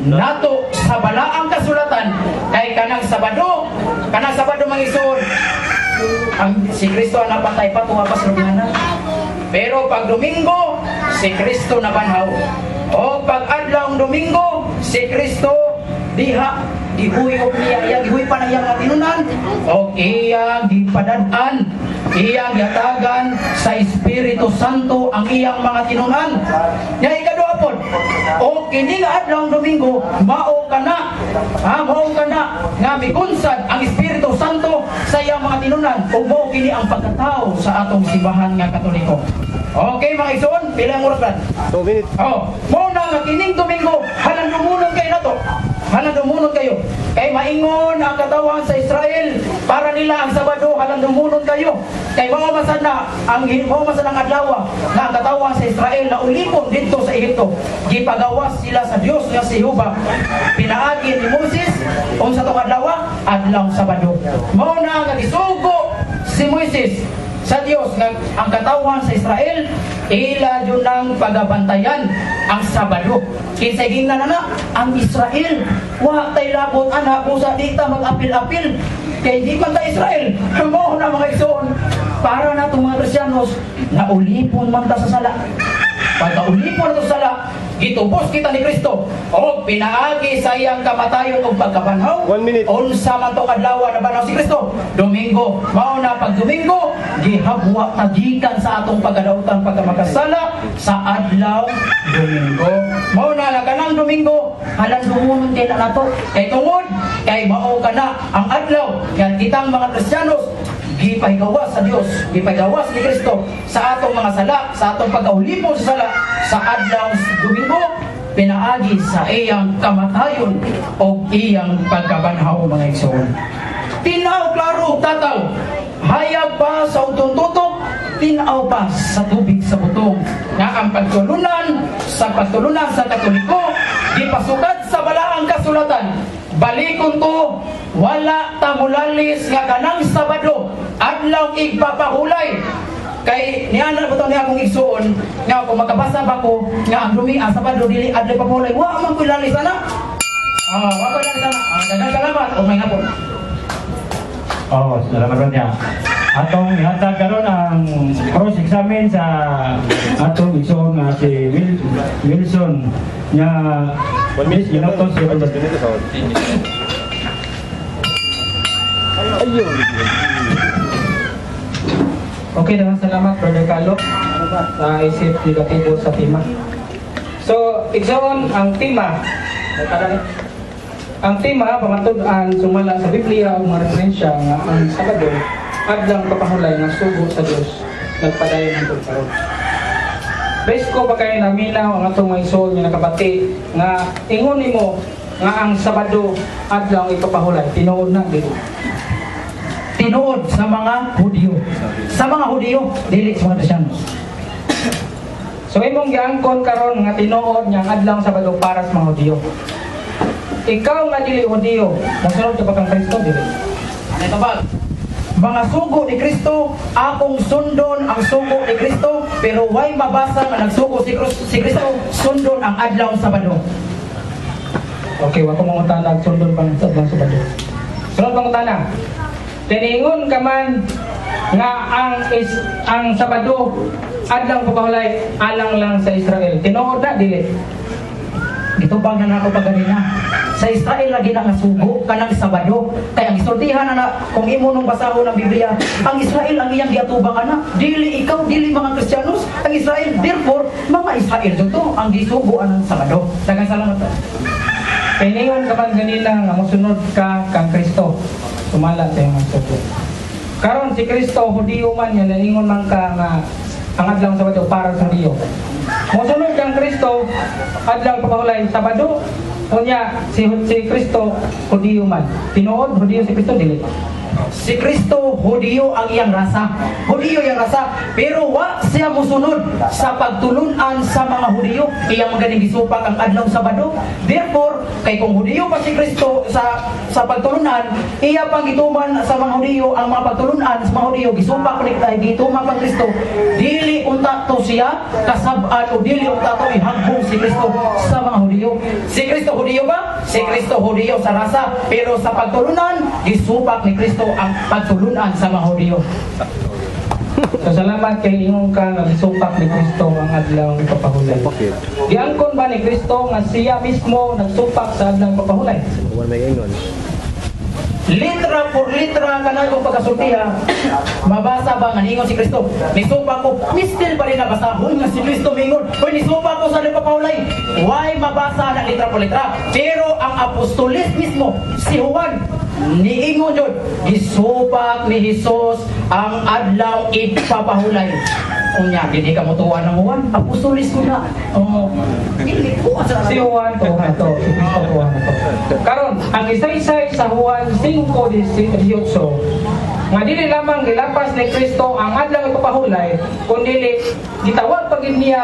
nato sa balaang kasulatan kay kanang Sabado, mga igsoon, ang si Kristo ang napatay pa tuwa pa sa rubihanan. Pero pag Domingo, si Kristo nabanhaw. O pag adlaw Domingo, si Kristo diha gihuyop niya, iya gihuy pa na iyang mga tinunan o iya gipadad-an, iyang gihatagan sa Espiritu Santo ang iyang mga tinunan. Nya ikaduha pod, o kini nga adlaw Domingo, mao kana ha, mao kana nga mikunsad ang Espiritu Santo sa iyang mga tinunan o mao kini ang pagkatao sa atong simbahan nga Katoliko. Okay, mga igsoon, pila ang oras, brad? 2 minutes. Oh, mao na nga kining Domingo, halandumunon kayo nato. Halandumunon kayo. Kay maingon ang katawhan sa Israel, para nila ang Sabado, halandumunon kayo. Kay mao man sad ang adlaw nga ang katawhan sa Israel na ulipon didto sa Ehipto. Gipagawas sila sa Dios nga si Jehova. Pinaagi ni Moses unsa tong adlaw? Adlaw Sabado. Mao na nga gisugo si Moises sa Dios nga ang katawhan sa Israel ila jud nang pagabantayan ang Sabado. Kinsa gingnan na ang Israel? Wa tay labot ana, busa di ta mag-apil-apil kay di man ta Israel. Mao na, mga igsoon, para na itong mga Kristiyanos na ulipon man ta sa sala. Pagkaulipon na sa sala, gitubos kita ni Kristo o pinaagi sa iyang kamatayon o pagkabanhaw. 1 minute. Unsa man to kadlaw nabanhaw si Kristo? Domingo. Mao na pag Domingo, gihabwa ta gikan sa atong pagkadautan, pagkamakasala sa adlaw Domingo. Mao na nga kanang Domingo, halandumunon kay na nato. Kay tungod kay mao kana ang adlaw nga kitang mga Kristiyanos gipahigawas sa Dios, gipahigawas ni Kristo sa atong mga sala, sa atong pagkaulipon sa sala sa adlaw Domingo, pinaagi sa iyang kamatayon o iyang pagkabanhaw, mga igsoon. Tinaw klaro ug tataw, hayag pa sa utong tutok, tinaw pa sa tubig sa butong. Nga ang pagtulunan sa Katoliko, gipasukad sa balaang kasulatan. Balikon to, wala ta mulalis nga kanang Sabado, adlaw igpapahulay. Kay niana ba niya akong igsuon nga kung makabasa ba ko nga ang dumi ang Sabado dili adlaw papahulay, wa man ko lalis ana. Ah, wa ko lalis ana. Ah, daghang salamat ug may hapon. Oh, salamat ron niya. Atong ihatag karon ang cross examine sa atong igsoon nga si Wilson nya 1 minute. minuto si Ay, 2 minutos ahora. Ayun. Okay, daghang salamat, Brother Carlo, sa isip negatibo sa tema. So, igsoon, ang tema, ang tema pamatud-an sumala sa Biblia ug mga referensya nga ang Sabado adlang papahulay nga sugo sa Dios nagpadayon hangtod karon. Presko pa kay naminaw ang atong mga igsoon nga nakabati nga ingon nimo nga ang Sabado adlaw ipapahulay. Tinuod na, dili? Tinuod sa mga Hudyo. Sa mga Hudyo, dili sa mga Kristiyanos. So imong giangkon karon nga tinuod nga ang adlaw Sabado para sa mga Hudyo. Ikaw nga dili Hudyo, mosunod ka ba kang Kristo, dili? Ano ito ba? Mga sugo ni Kristo, akong sundon ang sugo ni Kristo, pero way mabasa nga nagsugo si Kristo, sundon ang adlaw Sabado. Okay, wa ko mangutana sundon pa sa adlaw Sabado. Sunod pangutana. Tiningon ka man nga ang Sabado adlaw papahulay alang lang sa Israel. Tinuod na, dili? Gitubag na nako paganina. Sa Israel lagi na nga sugo kanang Sabado. Kay ang isultihan na kung imo nung basahon ang Biblia, ang Israel ang iyang giatubang ana. Dili ikaw, dili mga Kristiyanos, ang Israel. Therefore, mga Israel jud to ang gisugo anang Sabado. Daghang salamat. Kay ningon ka man ganina nga mosunod ka kang Kristo. Sumala sa iyang sugo. Karon si Kristo Hudiyo man yan, ningon man ka nga ang adlaw Sabado para sa Hudiyo. Mosunod kang Kristo adlaw pagpahulay Sabado. Unya si si Kristo Hudiyo man. Tinuod Hudiyo si Kristo, dili? Si Kristo, Hudiyo ang iyang rasa. Hudiyo iyang rasa, pero wa siya musunod sa pagtulunan sa mga Hudiyo. Iyang maganing gisupak ang adlaw Sabado. Therefore, kay kung Hudiyo pa si Kristo sa pagtulunan, iya pang gituman sa mga Hudiyo ang mga pagtulunan sa mga Hudiyo, gisupak ni ay gituman pa Kristo. Dili unta to siya kasab-an o dili unta to ihagbong si Kristo sa mga Hudiyo. Si Kristo Hudiyo ba? Si Kristo Hudiyo sa rasa, pero sa pagtulunan, gisupak ni Kristo ang pagtulunan sa mga Hudiyo. So salamat kay ingon ka nga gisupak ni Kristo ang adlaw papahulay. Giangkon ba ni Kristo nga siya mismo nagsupak sa adlaw papahulay? Wala may ingon. Litra por litra kanang kong pagkasultiha, mabasa ba nga ningon si Kristo, "Nisupak ko"? Mistil pa rin nabasahon nga si Kristo mingon, "Hoy, nisupak ko sa papahulay." Why mabasa na litra por litra? Pero ang apostolis mismo, si Juan, niingon yun, gisupak ni Jesus ang adlaw ipapahulay. Unya, hindi ka mutuwa ng Juan, apostolis ko na. Oh, hindi ko sa Si Juan to na to, si Kristo tuwa na to. Karon, ang isaysay sa Juan 5:18 nga dili lamang gilapas ni Kristo ang adlaw ipapahulay, kundi gitawag pa gid niya.